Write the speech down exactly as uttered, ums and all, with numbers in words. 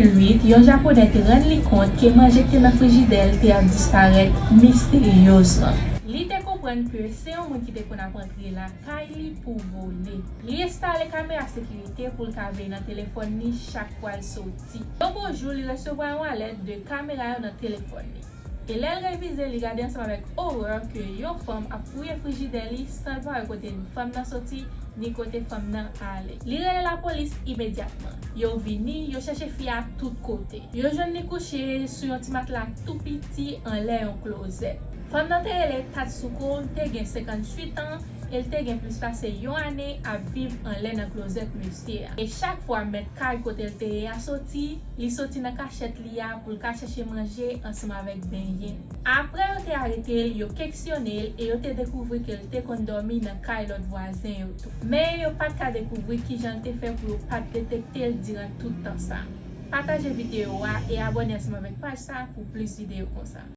uit, yon Japonè te rann li kont ke manje ki te nan frijidè l te ap disparèt misteryezman. Li te konprann ke se yon moun ki te konn ap antre lakay li pou vole. Li enstale kamera sekirite pou l ka veye nan telefòn li chak fwa l soti. Yon bon jou, li resevwa yon alèt de kamera yo nan telefòn li. E lè l revize, li gade ansanm avèk orè ke yon fanm ap fouye frijidè li san l pa wè kote fanm nan soti, ni kote fanm nan ale. Li rele lapolis imedyatman. Yo vini, yo chèche fi a tout kote. Yo jwenn li kouche sou yon ti matla tou piti anlè yon klozèt. Fanm nan te rele Tatsuko, li te gen senkantuit an, e l te gen plis pase yon ane ap viv anlè nan klozèt mesye a. E chak fwa mèt kay kote l te ye a soti, li soti nan kachèt li a pou l ka chèche manje ansanm avèk benyen. Apre yo te arete l, yo keksyone l e yo te dekouvri ke l te konn dòmi nan kay lòt vwazen yo tou. Men yo pa t ka dekouvri kijan l te fè pou yo pa t detekte l diran tout tan sa. Pataje videyo a e abòne ansanm avèk paj sa pou plis videyo konsa.